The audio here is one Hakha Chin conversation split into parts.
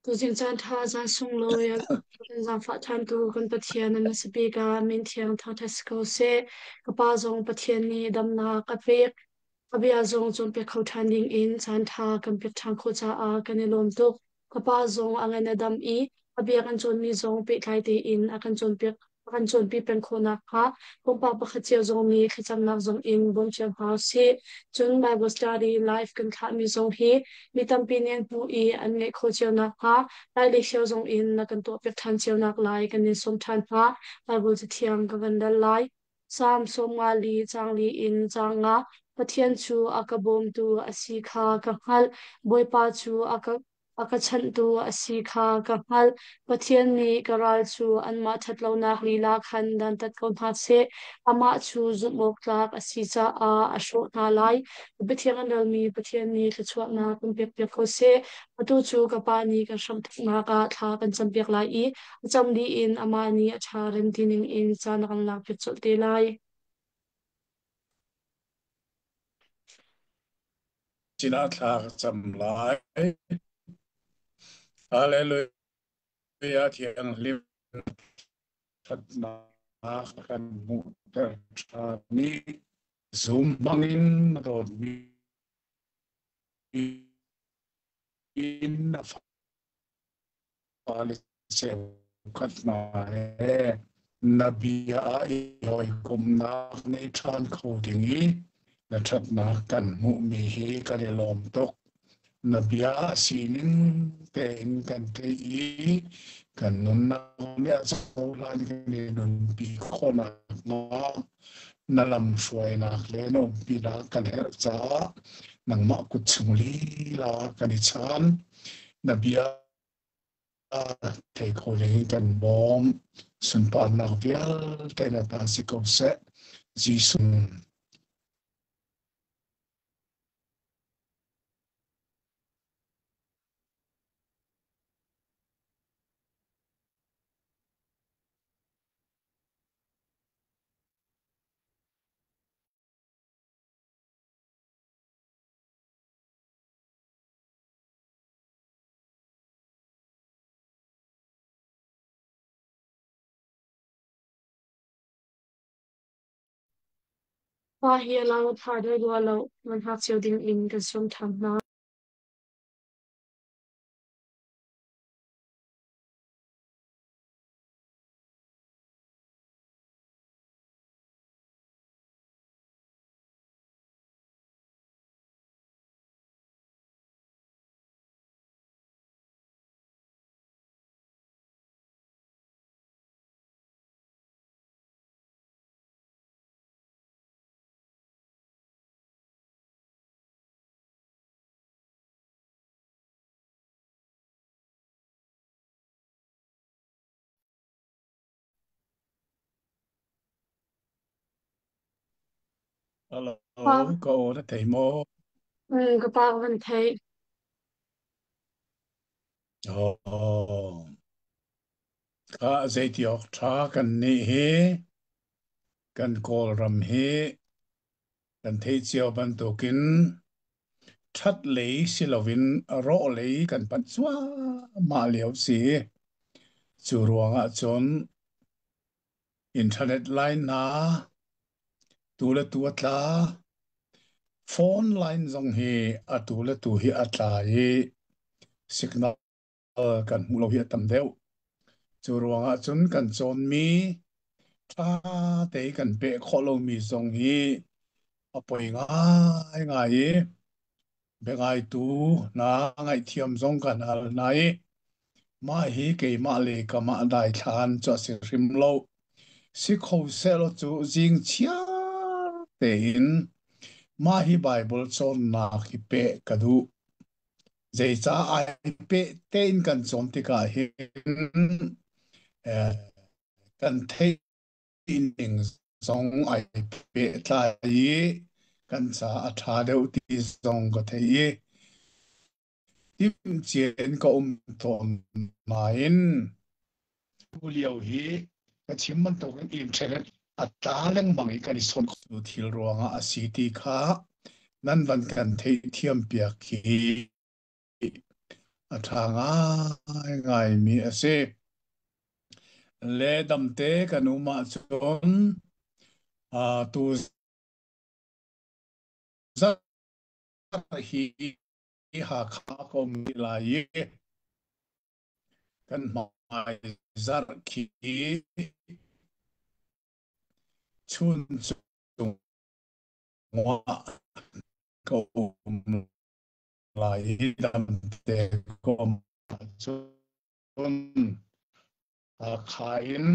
Tuzing caan ṭha zan sunglawi kan zaangfah ṭhantu kan Pathian na hmasa bik ah min thiang thangṭhat si ko seh. Ka pa zong Pathian nih damnak a pek. A bia zong cawnpiak kho ṭhan ding in caan ṭha kan pek ṭhan khawh caah kan i lawm tuk. Ka pa zong a ngan a dam i a bia kan cawnmi zong pehtlai tein a kan cawnpiak a kan cawnpi peng khawh nakhnga pumpak pakhat cio zong nih thlacamnak zong in bawm cio hna usih. Cun Bible study live kan thlahmi zong hi mi tampi nih an hmuh i an ngaih khawh cio nakhnga Lai cio zong in na kan tuahpiak ṭhan cio nak lai kan in sawm ṭhan hna. Bible cathiang ka van dal lai. Salm 54 caang li in caang nga Pathian cu a ka bawmtu a si kha ka hngalh. Bawipa cu a ka chanhtu a si kha ka hngalh. Pathian nih ka ral cu anmah ṭhatlonak lila khan dantat ko hna seh. Amah cu zumhawktlak a si caah a hrawh hna lai. Pathian an ralmi Pathian nih thluachuahnak kan pekpiak ko seh. Atu cu ka Pa nih kan hramthawknak ah thla kan campiak lai i a cam dih in amah nih a ṭha rem ti ning in caan a kan lakpiak colh te lai. Sinah thla ka cam lai. Hallelujah thianghlim ṭhatnak kan hmuhter ṭhan i zum hmangin na dawtmi in na fale cheukhat hna he na bia ah i hawikomhnak nei ṭhan kho ding i na ṭhatnak kan hmuhmi hi kan i lawm tuk. Na bia a sining tein kan theih i kan nunnak nih a cohlan kan i nunpi khawh nakhnga na lamhruainak le na umpinak kan herh caah nangmah kut chung lila kan i chan. Na bia thei kho ding in kan bawm. Sunparnak vialte na ta si ko seh. Jesuh. Pa hi a lau a tha deuh rua lo. Nan hngak cio ding in kan sawm ṭhan hna. Hello, Pa, ka aw na thei maw? ka pa ka van theih. Oh, kha zeiti awk ṭha kan nih hi kan Kawlram hi kan theih cio bantukin ṭhat lei si loin rawh lei kan panh cuahmah lio si. Cu ruangah cun internet line hna tu le tu a tla. Phone line zong hi atu le tu hi a tla i signal kan hmuh lo hi a tam deuh. Cu ruangah cun kan cawnmi ṭha te i kan peh khawh lomi zong hi a poi ngaingai i biangaitu hna ngaihthiam zong kan hal hna i mah hi keimah le kamah daithlan cu a si hrim lo. Si kho sehlaw cu zing chiar tein mah hi Baibal cawnnak hi peh ka duh. Zeicah ai peh tein kan cawn tikah hin eh, kan theih ning zong ai pehtlai i kan caah a ṭha deuh ti zong ka thei i timhcia in ka um tawn nain tu lio hi ka chim bantukin internet a tla lengmang i kan i son cu thil ruangah a si ti kha nan van kan theihthiam piak hi. A ṭha ngaingaimi a si. Le damte kan um ahcun tu zarh hi Hakha ka um rih lai i kan hmai zarh khi chun cung ah ka um lai i damte ka um ahcun Hakha in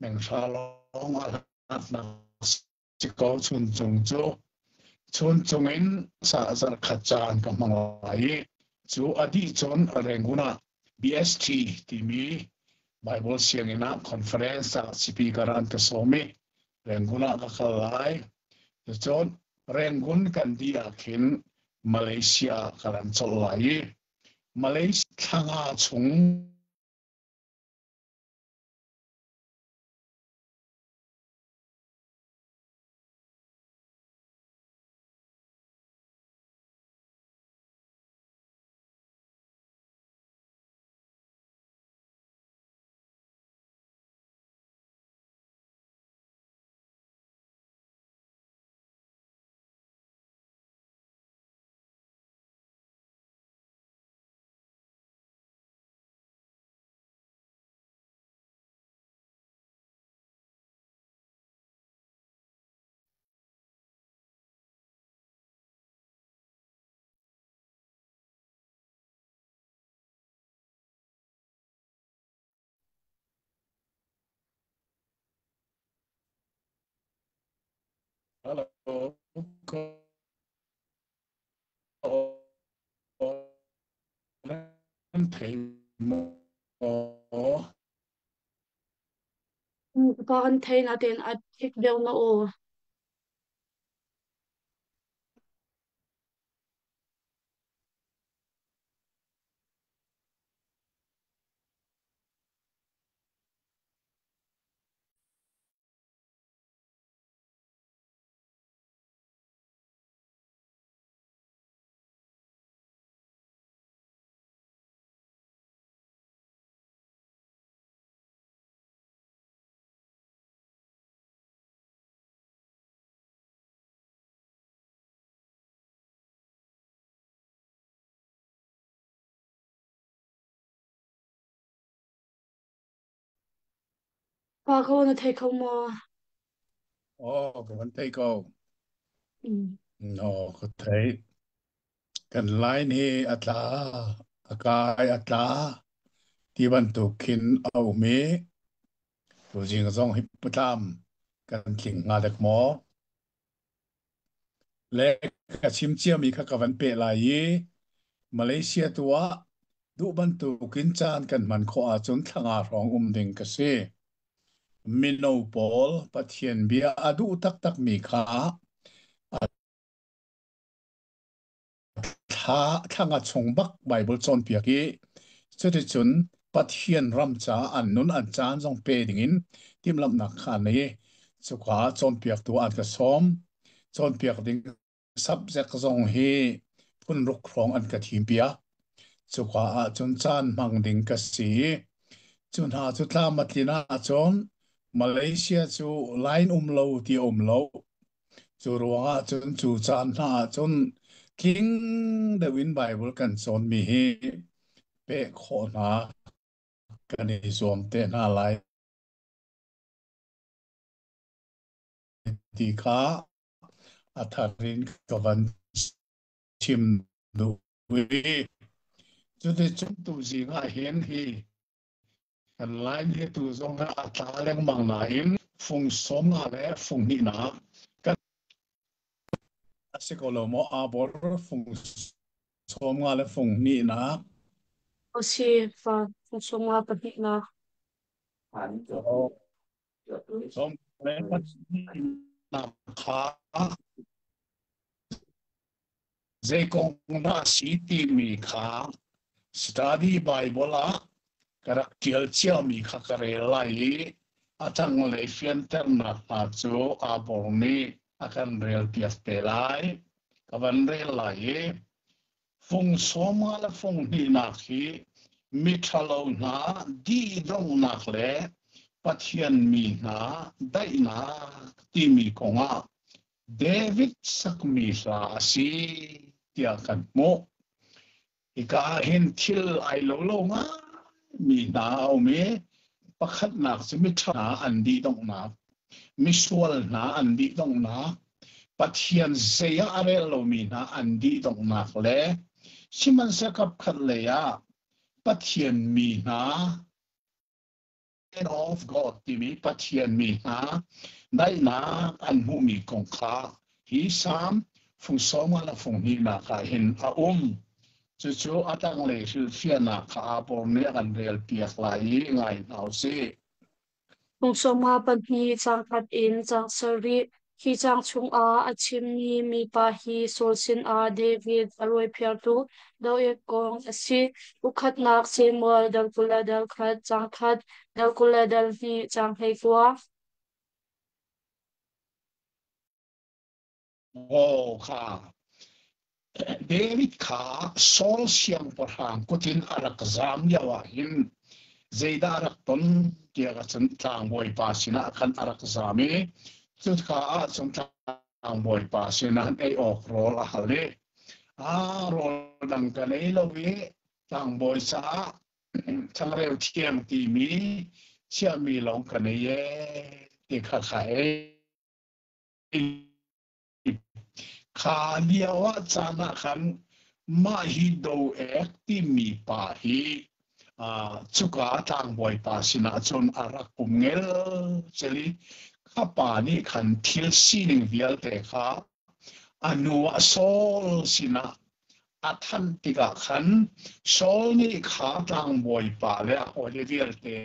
menghra lawng ah hlatnak si ko. Chuncung cu chuncung in zarh khat caan ka hmang lai i cu a dih cun Rangoon ah BST timi Bible sianginn ah conference ah speaker an ka sawm i Rangoon ah ka kal lai. Cun Rangoon kan dih ah khin Malaysia ah ka ran colh lai i Malaysia thlanga chung. Hello. Nan thei maw? Ka kan thei natein a thik deuh na aw. Pa ko na thei kho maw? Aw, ka van thei ko. No, ka thei. Kan line hi a tla, a kai a tla ti bantuk khin a um i tuzing zong hi putlam kan tling hnga dek maw? Le ka chim ciami kha ka van peh lai i Malaysia tu ah duh bantukin caan kan hman khawh ahcun thlanga hrawng um ding ka si. Mino pawl Pathian bia a duh taktakmi kha a thla thlanga chung bak Bible cawnpiak i cuticun Pathian ram caah an nun an caan zong pe dingin timhlamhnak kha an nei i cuka ah cawnpiaktu an ka sawm. Cawnpiak ding subject zong hi phun ruk hrawng an ka thimpiak. Cuka ah cun caan hmang ding ka si i cu hna cu tlam a tlin ahcun Malaysia cu line um lo ti a um lo. Cu ruangah cun cu caan hna ah cun tling deuh in Baibal kan cawnmi hi peh khawh hna kan i zuam te hna lai ti kha a thar in ka van chim duh i cuticun tuzing ah hin hi Kan Laimi tu zong ah a tla lengmang nain fung 15 le fung hnihnak kan a si ko lo maw? Abor fung 15 le fung hnihnak. A si fa fung 50 pahnihnak. Sawm le pahnihnak kha zei kong dah a si timi kha study Bible ah ka rak ṭial ciami kha ka rel lai i a tanglei fianternak hna cu Abor nih a kan relpiak te lai. Ka van rel lai i. Fung sawma le fung hnihnak hi miṭhalo hna dihdonghnak le Pathian mi hna daihnak timi kongah David sakmi hla a si tiah kan hmuh. Hika ah hin thil ai lo lo ngaimi hna a um i pakhatnak cu miṭha hna an dihdonghnak, misual hna an dihdonghnak, Pathian zei ah a rel lomi hna an dihdonghnak le sihmanhsehlaw kapkhat lei ah Pathian mi hna of God timi Pathian mi hna daihnak an hmuhmi kong kha hi Salm fung sawma le fung hnihnak ah hin a um. Cucu a tanglei hrilhfiahnak kha aa bawm nih a kan relpiak lai i ngai hna u sih. Fung sawma pahnih caang khat in caang sarih. Hi caang chungah a chimmi mipa hi Saul sinah David a rawiphiartu Doeg kong a si. Ukhatnak Samuel dal 20 le dal khat caang khat, dal 20 le dal hnih caang 19. Aw kha David kha Saul siangpahrang kut in a rak zaam lio ah hin zeidah a rak ton tiah cun tlangbawipa sinah khan a rak zaam i cuka ah cun tlangbawipa sinah ei awk rawl a hal i a rawl dang kan ei lo i tlangbawi caah changreu thiang timi chiahmi lawng kan ei e ti kha kha ei Kha lio ah caan ah khan mah hi Doeg timi pa hi cuka tlangbawipa sinah cun a rak um ngelcel i kha pa nih khan thil sining vialte kha a hnu ah Saul sinah a thanh tikah khan Saul nih kha tlangbawipa le a hawile vialte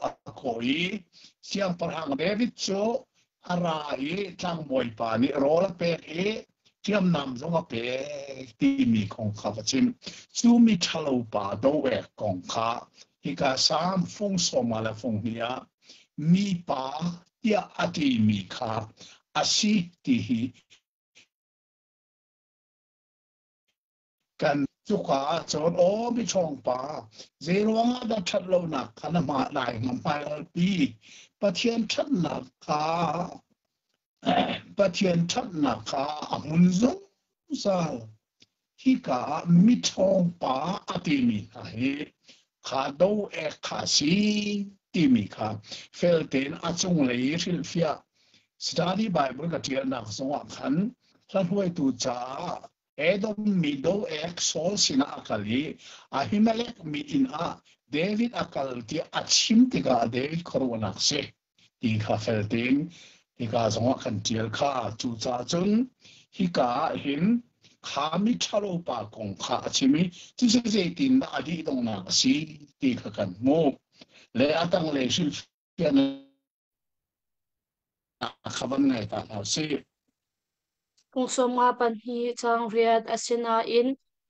a kawh i Siangpahrang David cu a ra i tlangbawipa nih rawl a pek i hriamnam zong a pek timi kong kha va chim. Cu mi ṭhalo pa Doeg kong kha hika Salm fung sawma le fung hnih ah mipa tiah a timi kha a si ti hi Kan cuka ah cun aw miṭhawngpa, zeiruangah dah ṭhat lonak kha na hmah lai hnga hmaialpi? Pathian ṭhatnak kha Pathian ṭhatnak kha a hmun zungzal. Hika ah miṭhawngpa a timi hna hi kha do ek kha si timi kha fel tein a cunglei i hrilhfiah. Study Bible ka ṭialnak zongah khan hlahruaitu caah Edom mi Doeg Saul sinah a kal i Ahimelek mi inn ah David a kal tiah a chim tikah David khuaruahnak si ti kha fel tein hika zongah kan ṭial kha. Cucaah cun hika ah hin kha mi ṭhalo pa kong kha a chim i cucu zeitindah a dih donghnak a si ti kha kan hmuh. Le a tanglei hrilhfiahnak kha van ngai ta hna usih. Kum 52 caang riat asinain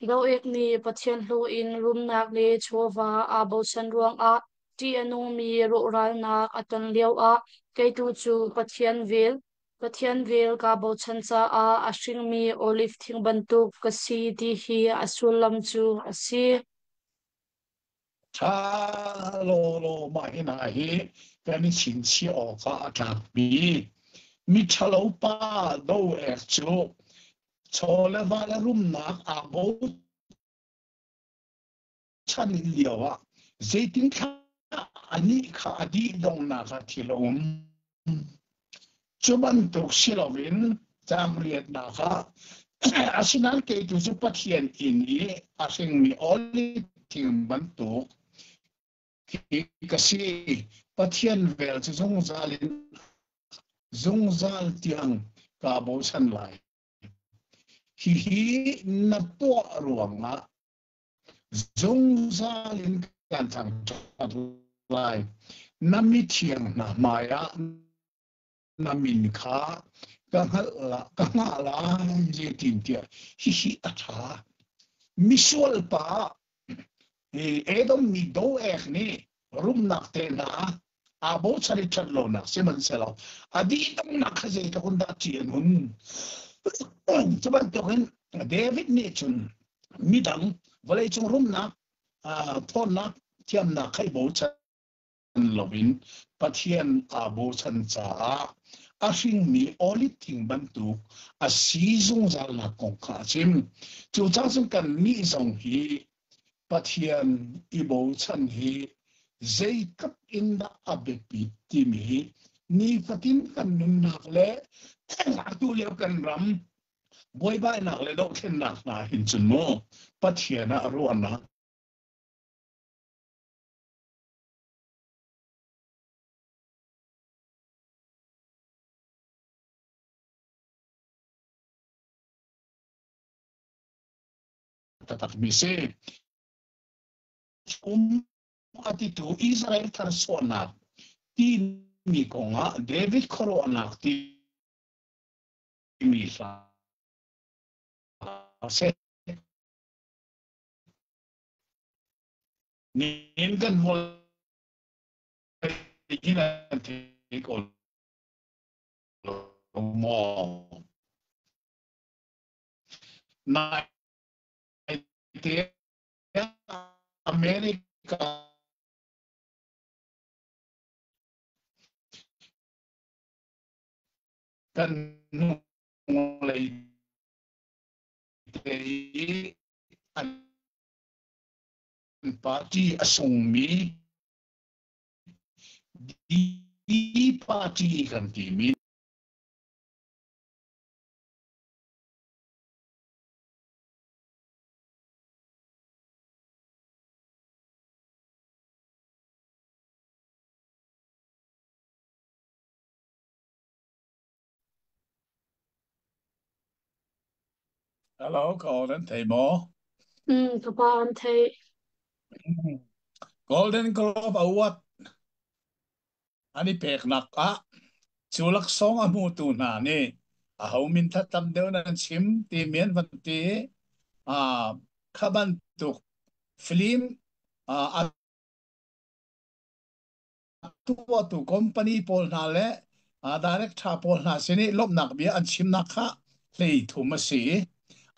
Doeg nih Pathian hlu in rumnak le chawva aa bochan ruangah ṭih a nungmi rawhralnak a ton lioah kei tu cu Pathian vel, Pathian vel kaa bochan caah a hringmi oliv thing bantuk ka si ti hi a sullam cu a si. Ṭha lawlaw mah hi hna hi kan i chingchiah awkah a tlakmi miṭhalo pa Doeg cu chaw le va le rumnak aa bochan lioah zeitin thla anih kha a dih donghnak ah thil a um. Cu bantuk si loin caang riatnak ah asinain kei tu cu Pathian inn i a hringmi oliv thing bantuk khi ka si. Pathian vel cu zungzal in zungzal tiang kaa bochan lai. Hihi na tuah ruangah Zungzal in kan thangṭhat lai. Na mithiang hna hmaiah na min kha ka hngalh ka hngah lai zeitintiah hihi a ṭha. Misual pa Edom mi Doeg nih rumnak te hna. Aa bochan i ṭhat lonak sihmanhsehlaw a dihdonghnak kha zeitluk in dah ṭih a nun. Cu bantukin David nih cun midang vawleicung rumnak, ṭhawnnak, thiamnak kha i bochan loin Pathian aa bochan caah a hringmi oliv thing bantuk a si zungzalnak kong kha a chim. Cucaah cun kannih zong hi Pathian i bochan hi zeitluk in dah a biapit timi hi nifatin kan nunnak le atu lio kan ram buaibainak le dohthlennak hna hin cun mu Pathian ah ruahnak taktakmi si. Um a titu Israel thar suahnak timi kongah David khuaruahnak timi hla seh. Nin kan hol hin an thei ko lo maw? Nai te America kan hnulei te i an party a sungmi D party kan timi. Hello, Golden thei maw? Ka pa an theih. Golden Globe Award an i peknak ah cu laksawng a hmutu hna nih aho min tam deuh nan chim timi an van ti i kha bantuk film a tuahtu company pawl hna le director pawl hna sin i lawmhnak bia an chimnak kha 33 a si.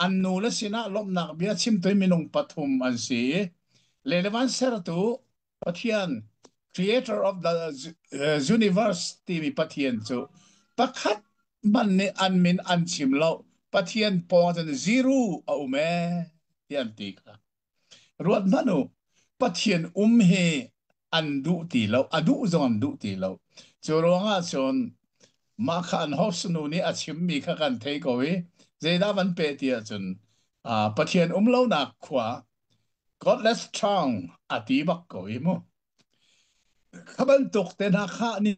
An nu le sinah lawmhnak bia chimtu minung pathum an si. Le le van sertu Pathian creator of the universe timi Pathian cu pakhat hmanh nih an min an chim lo. Pathian pawng cun zero a um ee ti an ti kha. Ruat hmanh u, Pathian um hi an duh ti lo, a duh zong an duh ti lo. Cu ruangah cun mah kha an host nu nih a chimmi kha kan thei ko i zeidah van peh ti ahcun Pathian um lonak khua godless town a ti bak ko hi mu. Kha bantuk te hna kha ni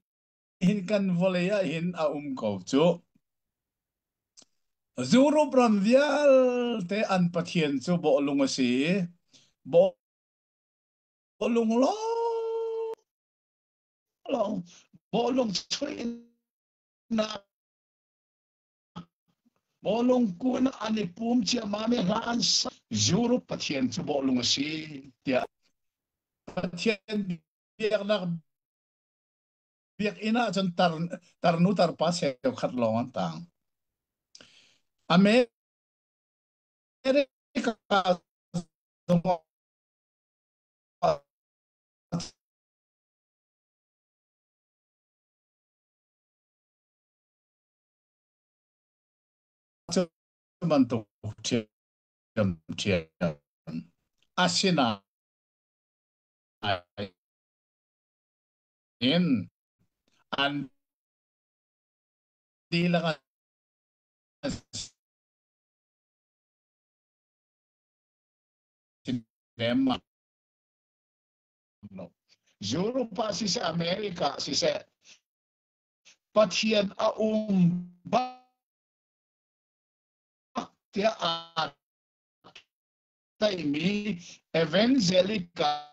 hin kan vawlei ah hin a um ko cu. Europe ram vialte an pathian cu bawhlung a si i bawhlung lawnglawng bawhlung chuihnak bawlung kun an i pum ciammam i hla an sa. Europe pathian cu bawhlung a si tiah Pathian biaknak biakinn ah cun tar tarnu tarpa cheukhat lawng an tang. America zong cu bantuk ṭhiamṭhiam. Asinain an dihlak an si lemmang lo. Europe ah siseh, America ah siseh, Pathian a um bak tiah aa tlaihmi evangelical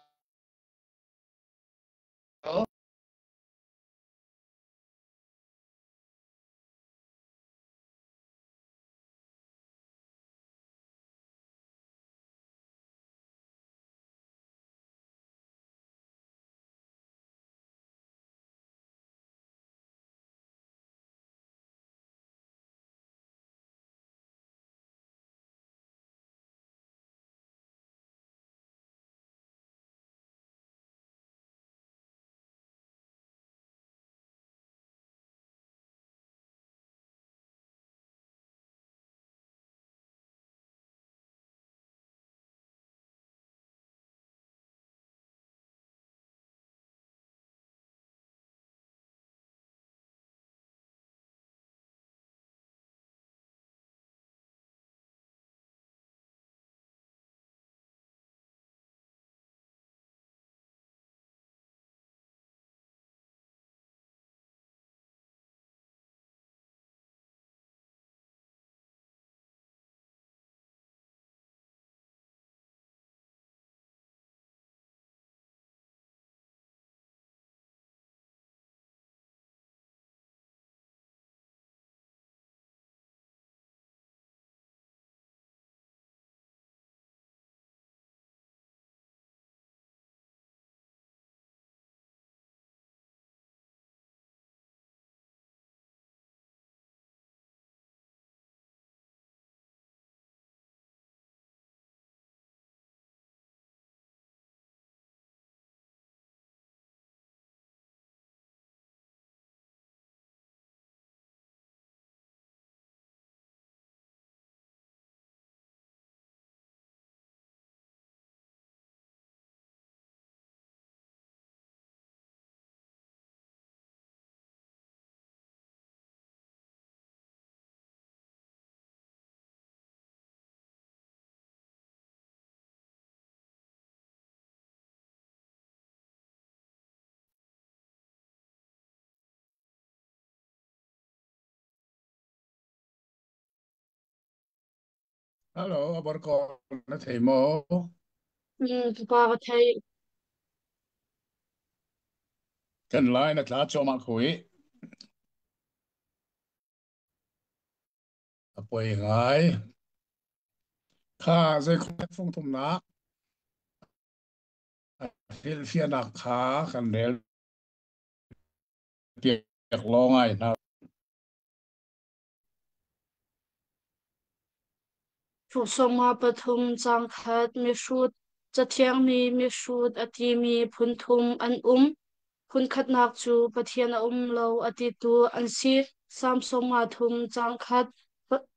Hello, abar ko na thei maw? Ka pa ka theih. Kan lai na tla cuahmah ko i a poi ngai. Kha zei fung thumnak hrilhfiahnak kha kan rel piak law ngai hna. Fung pathum caang khat mihrut, Cathiang nih mihrut a timi phun thum an um. Phun khatnak cu Pathian a um lo a titu an si. Salm 53 caang khat.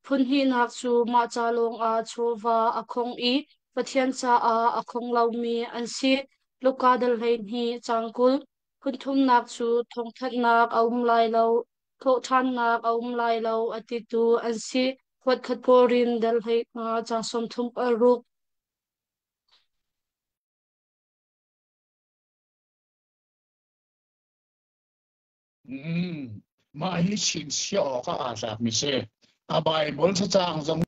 Phun hnihnak cu mah ca lawngah chawva a khong i Pathian caah a khong lomi an si. Luka dal 12 caang 20. Phun thumnak cu thawngthanhnak a um lai lo, thawhṭhannak a um lai lo a titu an si. Huatkhat Korin dal 15 caang 36. Mah hi chinchiah awk ah aa tlakmi si. A Bible cacang zong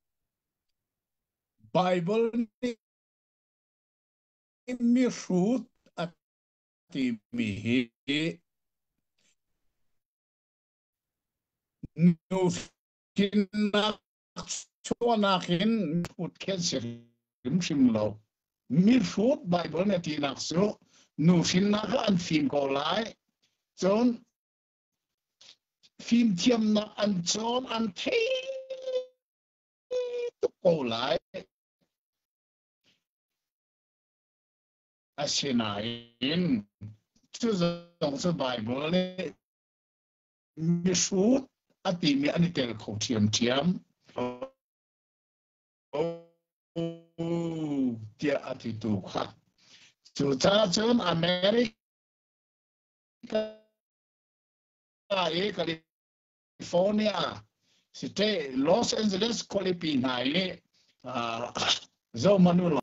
Bible nih mihrut a timi hi nuhrinnak chuahnak in mihrut khi an si hrimhrim lo. Mihrut Bible nih a tinak cu nuhrinnak ah an fim ko lai. Cun fimthiamnak an cawn an thei tuk ko lai. Asinain cu zong cu Bible nih mihrut a timi an i tel kho ṭhiamṭhiam. Tiah a titu kha. Cucaah cun America i California state Los Angeles khualipi hna i zohhmanh u law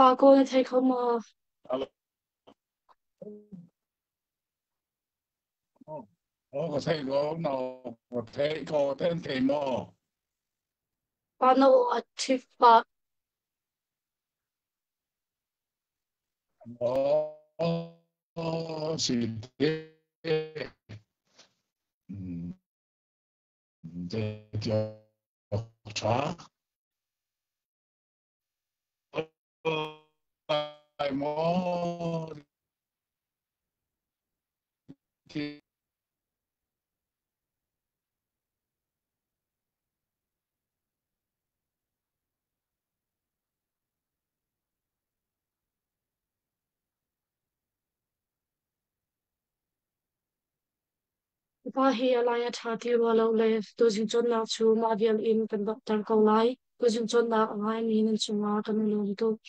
Pa kawl na thei kho maw? Oh, ka thei ko, no, ka thei ko, ten thei maw? Pa na aw a ṭhif pah. Oh, si te. Te ṭha. Lai maw? Pa hi a lai a ṭha ti rua lo le tuzing cawnnak cu mah vial in kan donghter ko lai. Tuzing cawnnak a ngaimi nan cungah kan i lawm tuk.